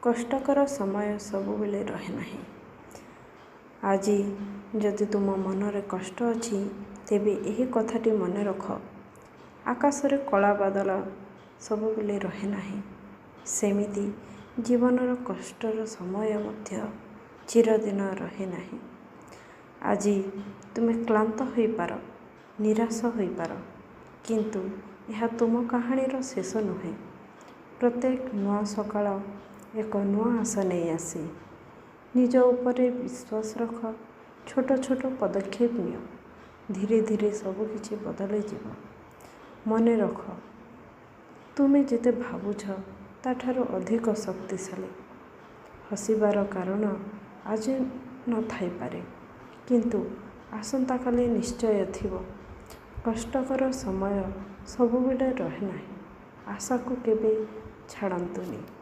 କଷ୍ଟକର ସମୟ ସବୁବେଳେ ରହେ ନାହିଁ। ଆଜି ଯଦି ତୁମ ମନରେ କଷ୍ଟ ଅଛି, ତେବେ ଏହି କଥାଟି ମନେ ରଖ, ଆକାଶରେ କଳା ବାଦଲ ସବୁବେଳେ ରହେ ନାହିଁ। ସେମିତି ଜୀବନର କଷ୍ଟର ସମୟ ମଧ୍ୟ ଚିରଦିନ ରହେ ନାହିଁ। ଆଜି ତୁମେ କ୍ଳାନ୍ତ ହୋଇପାର, ନିରାଶ ହୋଇପାର, କିନ୍ତୁ ଏହା ତୁମ କାହାଣୀର ଶେଷ ନୁହେଁ। ପ୍ରତ୍ୟେକ ନୂଆ ସକାଳ ଏକ ନୂଆ ଆଶା ନେଇ ଆସେ। ନିଜ ଉପରେ ବିଶ୍ୱାସ ରଖ, ଛୋଟ ଛୋଟ ପଦକ୍ଷେପ ନିଅ, ଧୀରେ ଧୀରେ ସବୁକିଛି ବଦଳିଯିବ। ମନେ ରଖ, ତୁମେ ଯେତେ ଭାବୁଛ ତା'ଠାରୁ ଅଧିକ ଶକ୍ତିଶାଳୀ। ହସିବାର କାରଣ ଆଜି ନଥାଇପାରେ, କିନ୍ତୁ ଆସନ୍ତାକାଲି ନିଶ୍ଚୟ ଥିବ। କଷ୍ଟକର ସମୟ ସବୁବେଳେ ରହେ ନାହିଁ। ଆଶାକୁ କେବେ ଛାଡ଼ନ୍ତୁନି।